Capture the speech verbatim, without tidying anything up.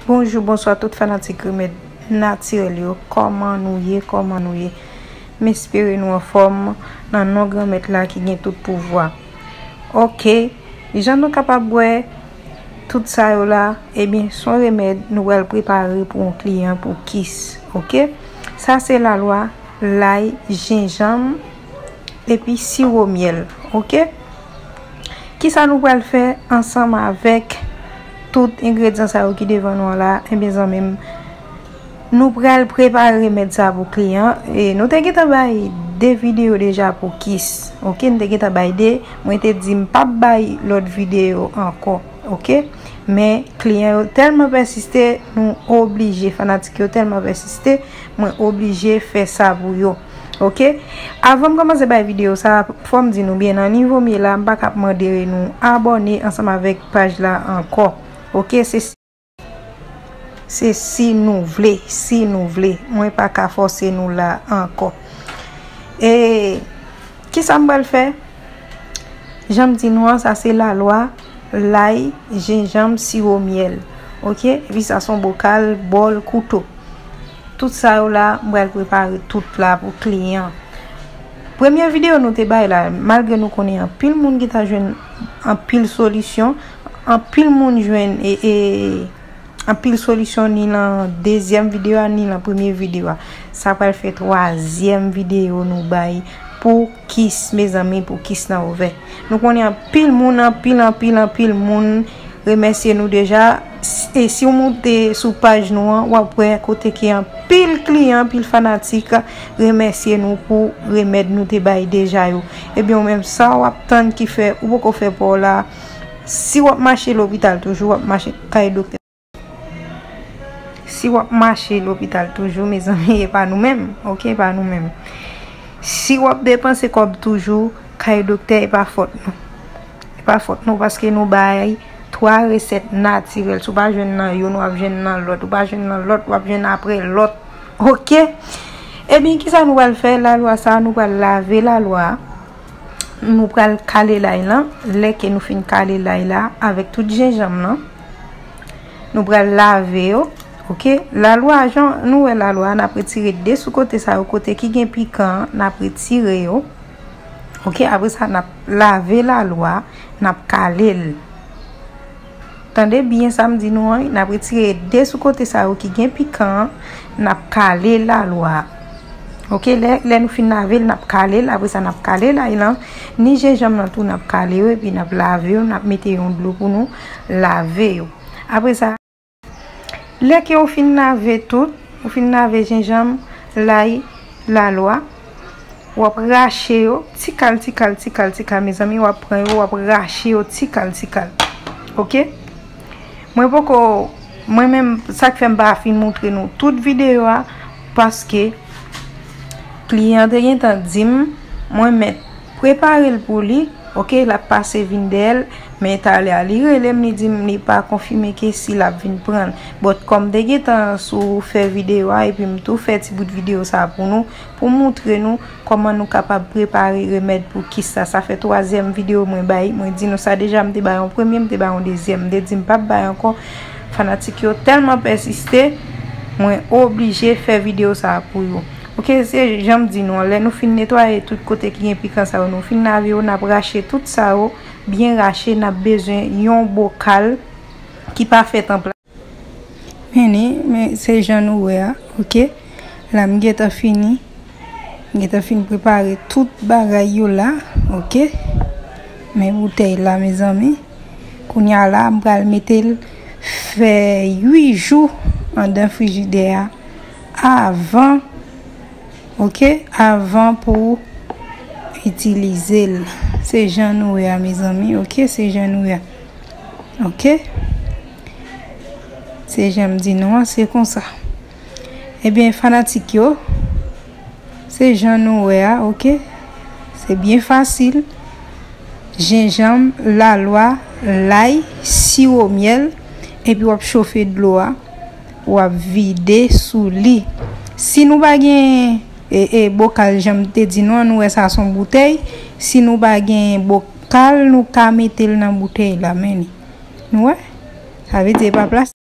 Bonjou, bonswa tout fanatik remèd natirèl yo. Kòman nou ye? Kòman nou ye? M espere nou anfòm nan non Granmèt la ki gen tout pouvwa. Oke, jan nou kapab wè, tout sa yo la, ebyen, se yon remèd nou pral prepare pou yon kliyan pou kis. Oke? Sa se lalwa, lay, jenjanm, epi siwo myèl. Oke? Kisa nou pral fè ansanm avèk tout engredyan sa yo ki devan nou an la? Ebyen, zanmi m, nou pral prepare remèd sa pou kliyan. E nou te gentan bay de videyo deja pou kis. Oke, nou te gentan bay de. Mwen te di m p ap bay lòt videyo ankò. Oke? Men kliyan yo tèlman pèsiste, nou oblije, fanatik yo tèlman pèsiste, mwen oblije fè sa pou yo. Oke? Avan m kòmanse bay videyo sa, fò m di nou byen, nan nivo m ye la, m pa ka ap mande nou abòne ansanm avèk paj la ankò. Oke? Se, se si nou vle, si nou vle. Mwen pa ka fòse nou la ankò. E kisa m pral fè? Jan m di nou an, sa se lalwa, lay, jenjanm, siwo myèl. Oke? Epi sa se yon bokal, bòl, kouto. Tout sa yo la, m pral prepare tout la pou kliyan. Premye videyo nou te bay la, malgre nou konnen anpil moun ki ta jwenn anpil solisyon, anpil moun jwenn e, e, anpil solisyon ni nan dezyèm videyo a, ni nan premye videyo a. Sa pral fè twazyèm videyo nou bay pou kis, mezanmi, pou kis nan ouvè. Nou konnen anpil moun, anpil, anpil, anpil moun remèsye nou deja. S-, e si w moute sou paj nou an, w ap wè kote ke anpil kliyan, anpil fanatik remèsye nou pou remèd nou te bay deja yo. Ebyen, ou menm, sa w ap tann ki fè ou poko fè pa w la? Si w ap mache lopital toujou, w ap mache kay doktè. Si w ap mache lopital toujou, mezanmi, e pa nou menm, oke, e pa nou menm. Si w ap depanse kòb toujou kay doktè, e pa fòt nou. E pa fòt nou, paske nou bay twa resèt natirèl. Si w pa jwenn nan youn, w ap jwenn nan lòt. Ou pa jwenn nan lòt, w ap jwenn apre lòt. Oke? Ebyen, kisa nou pral fè? Lalwa sa, nou pral lave lalwa. Nou pral kale lay lan. Lè ke nou fin kale lay la avèk tout jenjanm lan, nou pral lave yo. Oke? Lalwa, jan nou wè lalwa, n ap retire de sou kote sa yo, kote ki gen pikan an, n ap retire yo. Oke? Apre sa, n ap lave lalwa, n ap kale l. Tande byen sa m di nou an, n ap retire de sou kote sa yo ki gen pikan an, n ap kale lalwa. Oke, lè, lè nou fin lave l, n ap kale l, apre sa n ap kale lay lan, ni jenjanm nan tou n ap kale yo, epi n ap lave yo, n ap mete yon dlo pou nou lave yo. Apre sa, lè ke ou fin lave tout, ou fin lave jenjanm, lay, lalwa, w ap rache yo, ti kal, ti kal, ti kal, ti kal, mezanmi, w ap pran yo, w ap rache yo, ti kal, ti kal. Oke? Mwen poko, mwen menm, sa k fè m pa fin moutre nou tout videyo a, paske kliyan te gentan di m, mwen mèt prepare l pou li, oke, l ap pase vin dèyè l, men talè a li rele m, li di m li pa konfime ke si l ap vin pran l. But kòm te gentan sou fè videyo a, epi m tou fè ti bout videyo sa pou nou, pou moutre nou kòman nou kapab prepare remèd pou kis sa. Sa fè twazyèm videyo mwen bay, mwen di nou sa deja, m te bay yon premye, m te bay yon dezyèm, m te di m p ap bay ankò. Fanatik yo tèlman pèsiste, mwen oblije fè videyo sa pou yo. Oke, se jan m di nou an, lè nou fin netwaye tout kote ki gen pikan sa yo, nou fin lave yo, n ap rache tout sa yo, byen rache, n ap bezwen yon bokal ki pa fèt an pla-, men ni, men se jan nou wè a, oke? La m gentan fini. M gentan fin prepare tout bagay yo la, oke? Men boutèy la, mezanmi. Kounye a la, m pral mete l fè uit jou anndan frijidè a avan, oke? Avan pou itilize l. Se jan nou wè a, mezanmi, oke? Se jan nou wè a. Oke? Se jan m di nou an, se konsa. Ebyen, fanatik yo, se jan nou wè a, oke? Se byen fasil. Jenjanm, lalwa, lay, siwo myèl, epi w ap chofe dlo a, w ap vide sou li. Si nou pa gen, e, e, bokal, jan m te di nou an, nou wè sa se yon boutèy. Si nou pa gen bokal, nou ka mete l nan boutèy la, men li. Nou wè? Sa vle di e pa plas.